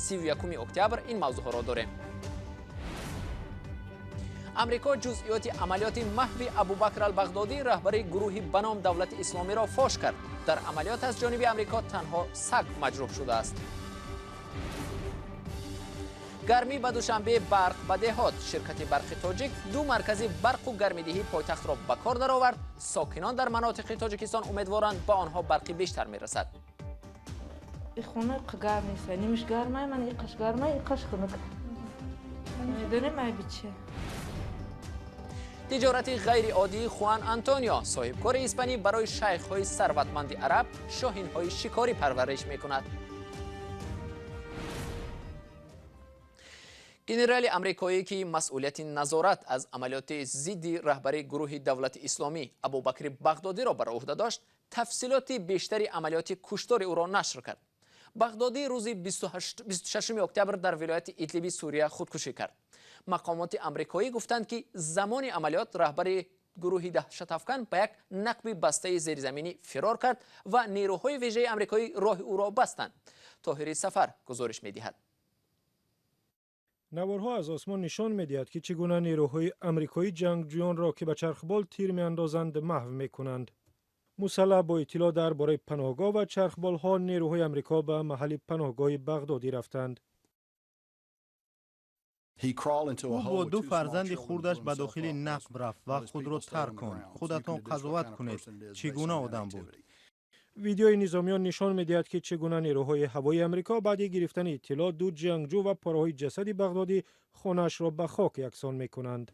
31 октябр ин мавзӯъҳоро дорем. Амрико ҷузъиёти амалиёти маҳви Абубакр ал-Бағдодӣ, раҳбари гурӯҳи ба ном Давлати Исломиро фош кард. Дар амалиёт аз ҷониби Амрико танҳо саг маҷрӯҳ шудааст. Гармӣ ба Душанбе, барқ ба деҳот. Ширкати барқи тоҷик ду маркази барқу гармидиҳии пойтахтро ба кор даровард. Сокинон дар манотиқи Тоҷикистон умедворанд, ба онҳо барқи бештар мерасад. Хона гарм нест, нимаш гармай, ман иқаш гармай, иқаш хунук. Медонем айби чи. Тиҷорати ғайриоддии Хуан Антонио, соҳибкори испанӣ, барои шайхҳои сарватманди араб шоҳинҳои шикорӣ парвариш мекунад. Генерали амрикоӣ, ки масъулияти назорат аз амалиёти зидди раҳбари гурӯҳи Давлати Исломӣ Абубакри Бағдодиро бар уҳда дошт, тафсилоти бештари амалиёти куштори ӯро нашр кард. Бағдодӣ рӯзи 26 октябр дар вилояти Идлиби Сурия худкушӣ кард. Мақомоти амрикоӣ гуфтанд, ки замони амалиёт раҳбари гурӯҳи даҳшатафкан ба як нақби бастаи зеризаминӣ фирор кард ва нерӯҳои вижаи амрикоӣ роҳи ӯро бастанд. Тоҳири Сафар гузориш медиҳад. Наворҳо аз осмон нишон медиҳад, ки чӣ гуна нерӯҳои амрикоӣ ҷангҷӯёнро, ки ба чархбол тир меандозанд, маҳв мекунанд. Мусаллаҳ бо иттилоъ дар бораи паноҳгоҳ ва чархболҳо, нерӯҳои амрико ба маҳалли паноҳгоҳи Бағдодӣ рафтанд. Ӯ бо ду фарзанди хурдаш ба дохили нақб рафт ва худро тарк канд. Худатон қазоват кунед, чӣ гуна одам буд. Видеои низомиён нишон медиҳад, ки чӣ гуна нерӯҳои ҳавои амрико баъди гирифтани иттилоъ ду ҷангҷӯ ва пораҳои ҷасади Бағдодӣ хонаашро ба хок яксон мекунанд.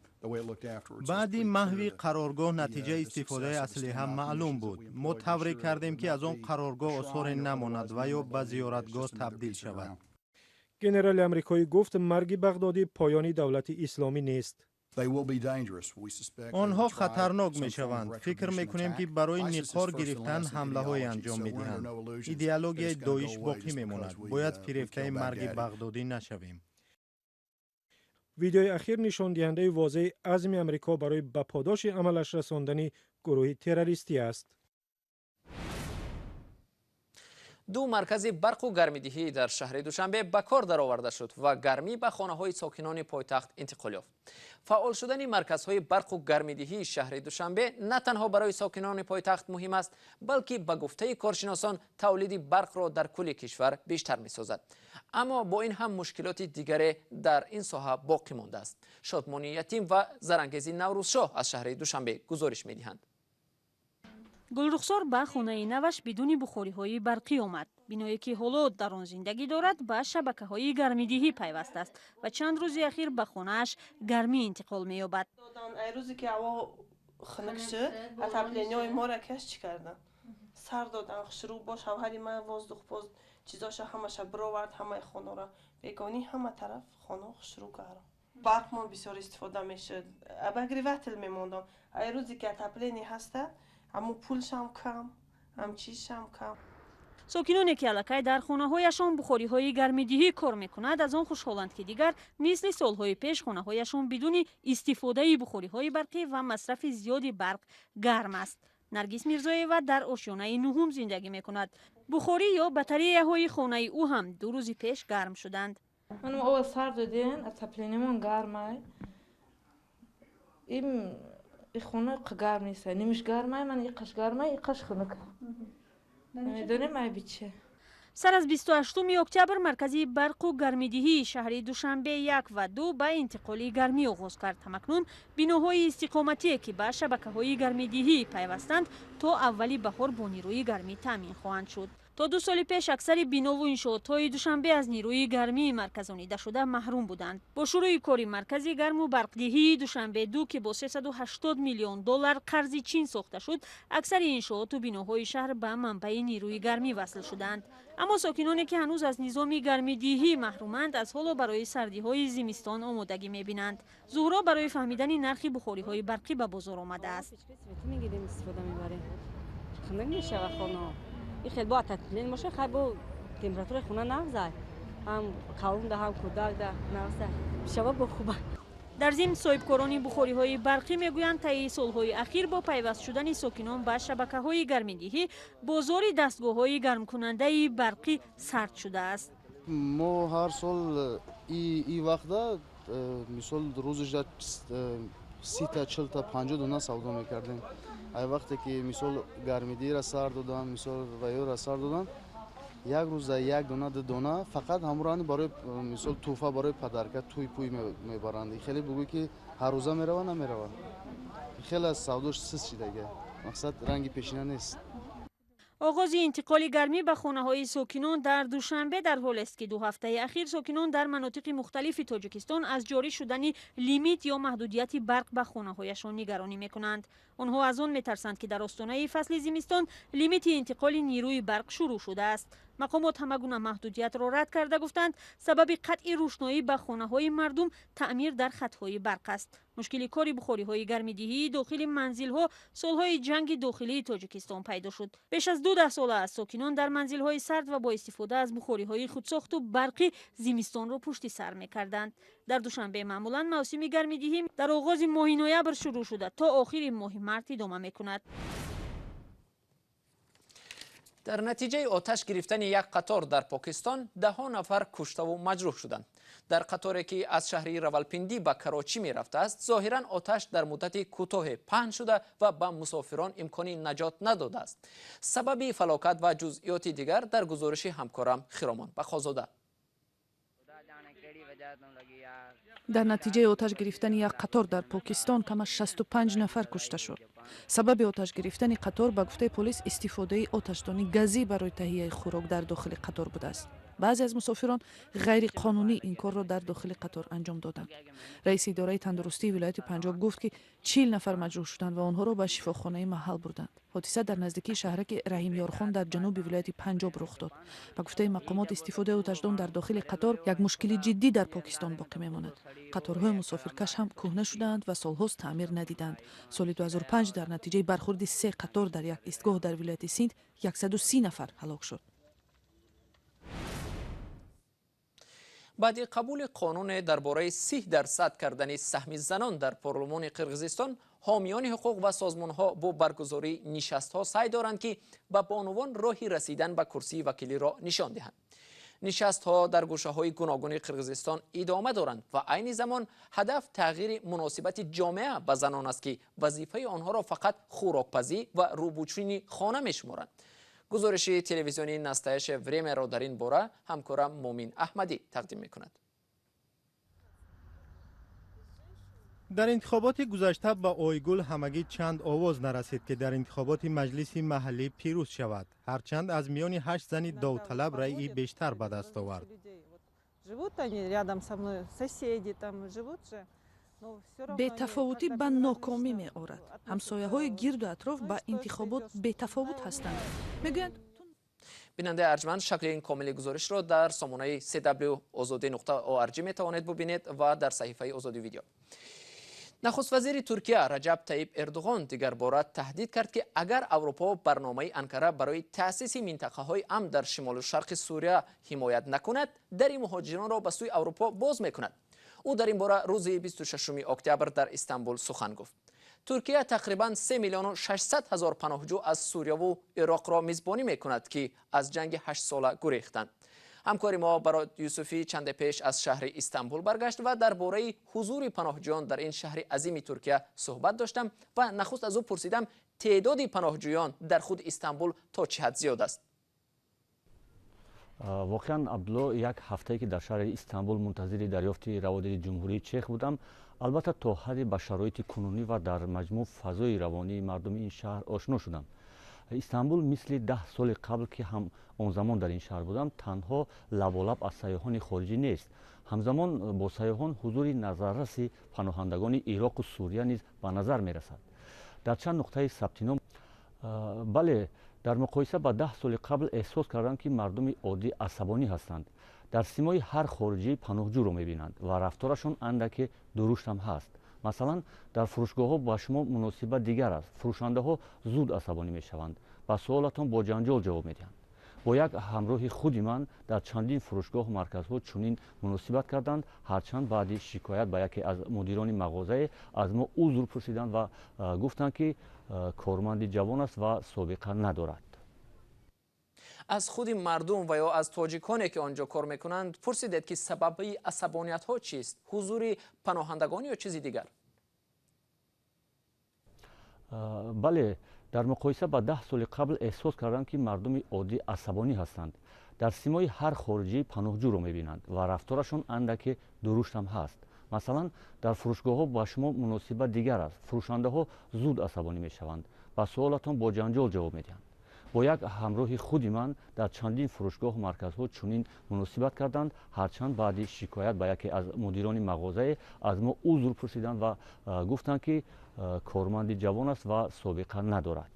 Баъди маҳви қароргоҳ натиҷаи истифодаи аслиҳа маълум буд. Мо тавре кардем, ки аз он қароргоҳ осоре намонад ва ё ба зиёратгоҳ табдил шавад. Генерали амрикоӣ гуфт, марги Бағдодӣ поёни Давлати Исломӣ нест. Онҳо хатарнок мешаванд. Фикр мекунем, ки барои ниқор гирифтан ҳамлаҳое анҷом медиҳанд. Идеологияи Доиш боқӣ мемонад. Бояд фирефтаи марги Бағдодӣ нашавем. Видеои ахир нишондиҳандаи возеҳи азми амрико барои ба подоши амалаш расондани гурӯҳи террористӣ аст. Ду маркази барқу гармидиҳӣ дар шаҳри Душанбе ба кор дароварда шуд ва гармӣ ба хонаҳои сокинони пойтахт интиқол ёфт. Фаъол шудани марказҳои барқу гармидиҳии шаҳри Душанбе на танҳо барои сокинони пойтахт муҳим аст, балки ба гуфтаи коршиносон тавлиди барқро дар кулли кишвар бештар месозад. Аммо бо ин ҳам мушкилоти дигаре дар ин соҳа боқӣ мондааст. Шодмони Ятим ва Зарангези Наврӯзшоҳ аз шаҳри Душанбе гузориш медиҳанд. Гулрухсор ба хонаи наваш бидуни бухориҳои барқӣ омад. Биное, ки ҳоло дар он зиндагӣ дорад, ба шабакаҳои гармидиҳӣ пайваст аст ва чанд рӯзи ахир ба хонааш гармӣ интиқол меёбад. Рӯзе ки ҳаво хунук шуд, отоплениҳои моро каш чӣ кардан? Сар додан, хушрӯ бо шавҳари ман воздух боз чизоша ҳамаша бировард, ҳамаи хонаро. Бегонӣ ҳама тараф хона хушрӯ гарм. Барқ мо бисёр истифода мешуд. Обогреватель мемондам. Ай рӯзе ки отопление ҳаста, ҳамун пулшам кам, ҳам чизшам кам. Сокиноне, ки аллакай дар хонаҳояшон бухориҳои гармидиҳӣ кор мекунад, аз он хушҳоланд, ки дигар мисли солҳои пеш хонаҳояшон бидуни истифодаи бухориҳои барқӣ ва масрафи зиёди барқ гарм аст. Наргиз Мирзоева дар ошёнаи нуҳум зиндагӣ мекунад. Бухорӣ ё батареяҳои хонаи ӯ ҳам 2 рӯзи пеш гарм шуданд. Ман ова сар додем, отоплениемон гармай. Им хона гарм нест, нимаш гармай, ман иқаш гармай, иқаш хунук. Намедонем айби чи. Сар аз 28 октябр маркази барқу гармидиҳии шаҳри Душанбе 1 ва 2 ба интиқоли гармӣ оғоз кард. Ҳамакнун биноҳои истиқоматие, ки ба шабакаҳои гармидиҳӣ пайвастанд, то аввали баҳор бо нерӯи гармӣ таъмин хоҳанд шуд. То 2 соли пеш аксари бинову иншоотҳои Душанбе аз нерӯи гармии марказонидашуда маҳрум буданд. Бо шурӯи кори маркази гарму барқдиҳии Душанбе 2, ки бо 380 миллион доллар қарзи Чин сохта шуд, аксари иншооту биноҳои шаҳр ба манбаи нерӯи гармӣ васл шуданд. Аммо сокиноне, ки ҳанӯз аз низоми гармидиҳӣ маҳруманд, аз ҳоло барои сардиҳои зимистон омодагӣ мебинанд. Зуҳро барои фаҳмидани нархи бухориҳои барқӣ ба бозор омадааст. Ин хел бо отопление боша, хай бо температураи хона нағзай, ҳам калонда, ҳам кӯдакда нағзай, шава бо хуба. Дар зимн соҳибкорони бухориҳои барқӣ мегӯянд, таи солҳои ахир бо пайваст шудани сокинон ба шабакаҳои гармидиҳӣ бозори дастгоҳҳои гармкунандаи барқӣ сард шудааст. Мо ҳар сол и вақта, мисол, рӯзаш 30-та, 40-та, 50 дона савдо мекардем. Ай вақте ки, мисол, гармидиҳира сар додан, мисол, ваёра сар додан, як рӯза як дона, ду дона, фақат ҳамроҳани барои, мисол, тӯҳфа, барои подарка, тӯй пӯй мебаранд. Хеле бугӯй ки ҳар рӯза мерава, намерава. Хеле савдош сист шидага, мақсад, ранги пешина нест. Оғози интиқоли гармӣ ба хонаҳои сокинон дар Душанбе дар ҳолест, ки 2 ҳафтаи ахир сокинон дар манотиқи мухталифи Тоҷикистон аз ҷорӣ шудани лимит ё маҳдудияти барқ ба хонаҳояшон нигаронӣ мекунанд. Онҳо аз он метарсанд, ки дар остонаи фасли зимистон лимити интиқоли нерӯи барқ шурӯъ шудааст. Мақомот ҳама гуна маҳдудиятро рад карда, гуфтанд, сабаби қатъи рӯшноӣ ба хонаҳои мардум таъмир дар хатҳои барқ аст. Мушкили кори бухориҳои гармидиҳии дохили манзилҳо солҳои ҷанги дохилии Тоҷикистон пайдо шуд. Беш аз ду даҳсола аст, сокинон дар манзилҳои сард ва бо истифода аз бухориҳои худсохту барқӣ зимистонро пушти сар мекарданд. Дар Душанбе маъмулан мавсими гармидиҳӣ дар оғози моҳи ноябр шурӯъ шуда, то охири моҳи март идома мекунад. Дар натиҷаи оташ гирифтани як қатор дар Покистон даҳҳо нафар куштаву маҷрӯҳ шуданд. Дар қаторе, ки аз шаҳри Равалпиндӣ ба Карочӣ мерафтааст, зоҳиран оташ дар муддати кӯтоҳе паҳн шуда ва ба мусофирон имкони наҷот надодааст. Сабаби фалокат ва ҷузъиёти дигар дар гузориши ҳамкорам Хиромон Бақозода. Дар натиҷаи оташ гирифтани як қатор дар Покистон кам аз 65 нафар кушта шуд. Сабаби оташ гирифтани қатор, ба гуфтаи полис, истифодаи оташдони газӣ барои таҳияи хӯрок дар дохили қатор будааст. Баъзе аз мусофирон ғайриқонунӣ ин корро дар дохили қатор анҷом доданд. Раиси идораи тандурустии вилояти Панҷоб гуфт, ки 40 нафар маҷрӯҳ шуданд ва онҳоро ба шифохонаи маҳал бурданд. Ҳодиса дар наздикии шаҳраки Раҳимёрхон дар ҷануби вилояти Панҷоб рух дод. Ба гуфтаи мақомот, истифодаи оташдон дар дохили қатор як мушкили ҷиддӣ дар Покистон боқӣ мемонад. Қаторҳои мусофиркаш ҳам кӯҳна шудаанд ва солҳост таъмир надиданд. Соли 2005 дар натиҷаи бархӯрди се қатор дар як истгоҳ дар вилояти Синд 130 нафар ҳалок шуд. Баъди қабули қонуне дар бораи 30% кардани саҳми занон дар парлумони Қирғизистон, ҳомиёни ҳуқуқ ва созмонҳо бо баргузории нишастҳо саъй доранд, ки ба бонувон роҳи расидан ба курсии вакилиро нишон диҳанд. Нишастҳо дар гӯшаҳои гуногуни Қирғизистон идома доранд ва айни замон ҳадаф тағйири муносибати ҷомеа ба занон аст, ки вазифаи онҳоро фақат хӯрокпазӣ ва рӯбучини хона мешуморанд. Гузориши телевизиони «Настоящее время» ро дар ин бора ҳамкорам Мумин Аҳмадӣ тақдим мекунад. Дар интихоботи гузашта ба Ойгул ҳамагӣ чанд овоз нарасид, ки дар интихоботи маҷлиси маҳаллӣ пирӯз шавад, ҳарчанд аз миёни ҳашт зани довталаб раъи бештар ба даст овард. Живут они рядом со мной, соседи там живут же. Бетафовутӣ ба нокомӣ меорад. Ҳамсояҳои гирду атроф ба интихобот бетафовут ҳастанд, мегӯянд. Бинандаи арҷманд, шакли ин комили гузоришро дар сомонаи cw озодӣ.org метавонед бубинед ва дар саҳифаи Озодӣ Видео. Нахуствазири Туркия Раҷаб Таиб Эрдуғон дигарбора таҳдид кард, ки агар Аврупо барномаи Анкара барои таъсиси минтақаҳои амн дар шимолу шарқи Сурия ҳимоят накунад, дари муҳоҷиронро ба сӯи Аврупо боз мекунад. Ӯ дар ин бора рӯзи 26 октябр дар Истанбул сухан гуфт. Туркия тақрибан 3 миллиону 600 ҳазор паноҳҷӯ аз Сурияву Ироқро мизбонӣ мекунад, ки аз ҷанги ҳаштсола гурехтанд. Ҳамкори мо Барод Юсуфӣ чанде пеш аз шаҳри Истанбул баргашт ва дар бораи ҳузури паноҳҷӯён дар ин шаҳри азими Туркия суҳбат доштам ва нахуст аз ӯ пурсидам, теъдоди паноҳҷӯён дар худ Истанбул то чӣ ҳад зиёд аст. Воқеан, Абдулло, як ҳафтае ки дар шаҳри Истанбул мунтазири дарёфти раводиди Ҷумҳурии Чех будам, албатта, то ҳадде ба шароити кунунӣ ва дар маҷмӯъ фазои равонии мардуми ин шаҳр ошно шудам. Истанбул мисли 10 соли қабл, ки ҳам он замон дар ин шаҳр будам, танҳо лаболаб аз сайёҳони хориҷӣ нест. Ҳамзамон бо сайёҳон ҳузури назарраси паноҳандагони Ироқу Сурия низ ба назар мерасад дар чанд нуқтаи сабтином. Бале, дар муқоиса ба 10 соли қабл эҳсос кардам, ки мардуми оддӣ асабонӣ ҳастанд. Дар симои ҳар хориҷӣ паноҳҷӯро мебинанд ва рафторашон андаке дуруштам ҳаст. Масалан, дар фурӯшгоҳҳо ба шумо муносибат дигар аст. Фурӯшандаҳо зуд асабонӣ мешаванд, ба суолатон бо ҷанҷол ҷавоб медиҳанд. Бо як ҳамроҳи худи ман дар чандин фурӯшгоҳу марказҳо чунин муносибат карданд, ҳарчанд баъди шикоят ба яке аз мудирони мағозае аз мо узр пурсиданд ва гуфтанд, ки корманди ҷавон аст ва собиқа надорад. Аз худи мардум ва ё аз тоҷиконе ки он ҷо кор мекунанд пурсидед ки сабаби асабониятҳо чист? Ҳузури паноҳандагон ё чизи дигар? Бале, дар муқоиса ба 10 соли қабл эҳсос кардам ки мардуми оддӣ асабонӣ ҳастанд. Дар симои ҳар хориҷӣ паноҳҷӯро мебинанд ва рафторашон андаке дурушт ҳам ҳаст. Масалан, дар фурӯшгоҳҳо ба шумо муносибат дигар аст. Фурӯшандаҳо зуд асабонӣ мешаванд, ба суолатон бо ҷанҷол ҷавоб медиҳанд. Бо як ҳамроҳи худи ман дар чандин фурӯшгоҳу марказҳо чунин муносибат карданд, ҳарчанд баъди шикоят ба яке аз мудирони мағозае аз мо узр пурсиданд ва гуфтанд ки корманди ҷавон аст ва собиқа надорад.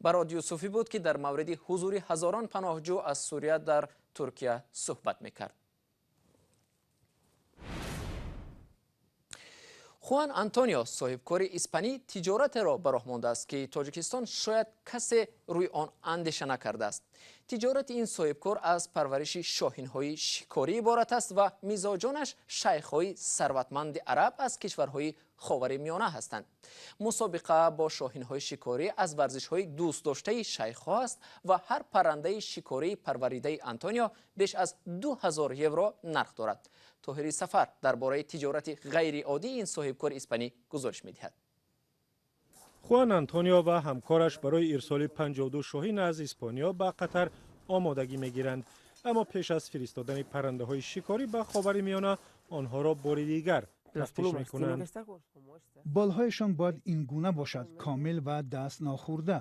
Барод Юсуфӣ буд ки дар мавриди ҳузури ҳазорон паноҳҷӯ аз Сурия дар Туркия суҳбат мекард. Хуан Антонио, соҳибкори испанӣ, тиҷоратеро ба роҳ мондааст ки Тоҷикистон шояд касе рӯи он андеша накардааст. Тиҷорати ин соҳибкор аз парвариши шоҳинҳои шикорӣ иборат аст ва мизоҷонаш шайхҳои сарватманди араб аз кишварҳои Ховари Миёна ҳастанд. Мусобиқа бо шоҳинҳои шикорӣ аз варзишҳои дӯстдоштаи шайхҳо аст ва ҳар паррандаи шикории парваридаи Антонио беш аз 2000 евро нарх дорад. Тоҳири Сафар дар бораи тиҷорати ғайриоддии ин соҳибкори испанӣ гузориш медиҳад. Хуан Антонио ва ҳамкораш барои ирсоли 52 шоҳин аз Испониё ба Қатар омодагӣ мегиранд. Аммо пеш аз фиристодани паррандаҳои шикорӣ ба Ховари Миёна онҳоро бори дигар тафтиш мекунанд. Болҳояшон бояд ин гуна бошад, комил ва даст нохӯрда.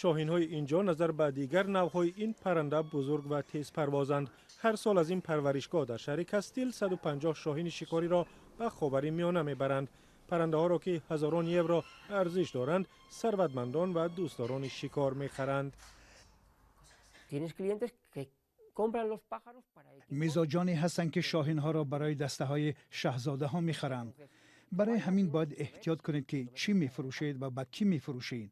Шоҳинҳои инҷо назар ба дигар навъҳои ин парранда бузург ва тезпарвозанд. Ҳар сол аз ин парваришгоҳ дар шаҳри Кастил 150 шоҳини шикориро ба Ховари Миёна мебаранд. Паррандаҳоро ки ҳазорон евро арзиш доранд, сарватмандон ва дӯстдорони шикор мехаранд. Мизоҷоне ҳастанд ки шоҳинҳоро барои дастаҳои шаҳзодаҳо мехаранд. Барои ҳамин бояд эҳтиёт кунед ки чӣ мефурӯшед ва ба кӣ мефурӯшед.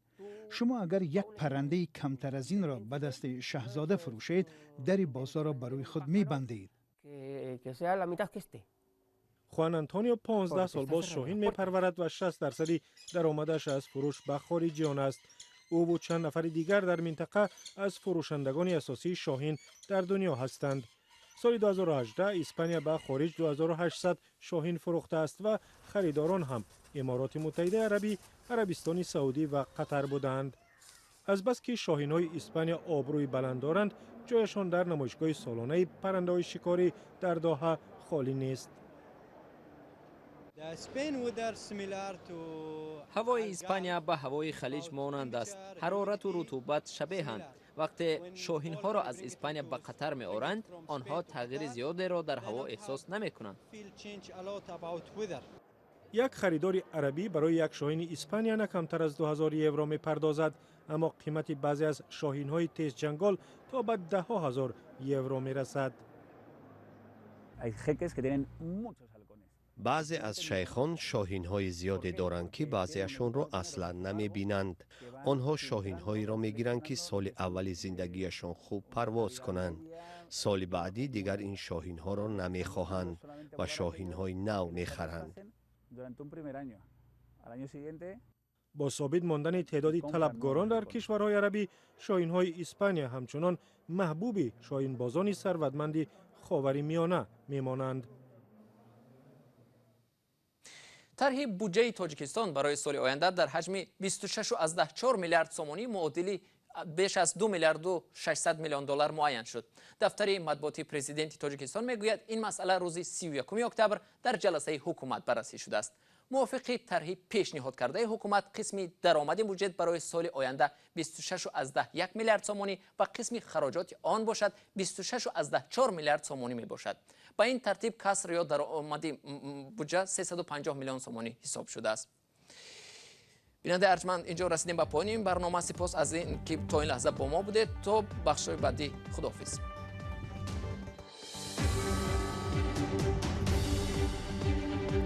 Шумо агар як паррандаи камтар аз инро ба дасти шаҳзода фурӯшед, дари бозорро ба рӯи худ мебандед. Хуан Антонио 15 сол боз шоҳин мепарварад ва 60% даромадаш аз фурӯш ба хориҷиён аст. Ӯ ва чанд нафари дигар дар минтақа аз фурӯшандагони асосии шоҳин дар дунё ҳастанд. Соли 2018 Испания ба хориҷ 2800 шоҳин фурӯхтааст ва харидорон ҳам Имороти Муттаҳидаи Арабӣ, Арабистони Саудӣ ва Қатар буданд. Азбаски шоҳинҳои Испания обрӯи баланд доранд, ҷояшон дар намоишгоҳи солонаи паррандаҳои шикорӣ дар Доҳа холӣ нест. Ҳавои Испания ба ҳавои Халиҷ монанд аст. Ҳарорату рутубат шабеҳанд. Вақте шоҳинҳоро аз Испания ба Қатар меоранд, онҳо тағйири зиёдеро дар ҳаво эҳсос намекунанд. Як харидори арабӣ барои як шоҳини Испания на камтар аз 2000 евро мепардозад, аммо қимати баъзе аз шоҳинҳои тезҷангол то ба даҳҳо ҳазор евро мерасад. Баъзе аз шайхон шоҳинҳои зиёде доранд, ки баъзеашонро аслан намебинанд. Онҳо шоҳинҳоеро мегиранд, ки соли аввали зиндагиашон хуб парвоз кунанд. Соли баъдӣ дигар ин шоҳинҳоро намехоҳанд ва шоҳинҳои нав мехаранд. Бо собит мондани теъдоди талабгорон дар кишварҳои арабӣ, шоҳинҳои Испания ҳамчунон маҳбуби шоҳинбозони сарватманди Ховари Миёна мемонанд. Тарҳи буҷаи Тоҷикистон барои соли оянда дар ҳаҷми 26,4 миллиард сомонӣ муодили беш аз 2 миллиарду 600 миллион доллар муайян шуд. Дафтари матбуоти президенти Тоҷикистон мегӯяд, ин масъала рӯзи 31 октябр дар ҷаласаи ҳукумат баррасӣ шудааст. Мувофиқи тарҳи пешниҳодкардаи ҳукумат, қисми даромади буҷет барои соли оянда 26,1 миллиард сомонӣ ва қисми хароҷоти он бошад 26,4 миллиард сомонӣ мебошад. Ба ин тартиб каср ё даромади буҷа 350 миллион сомонӣ ҳисоб шудааст. Бинандаи арҷманд, инҷо расидем ба поёни ин барнома. Сипос аз ин ки то ин лаҳза бо мо будед. То бахшҳои баъдӣ, худоҳофиз.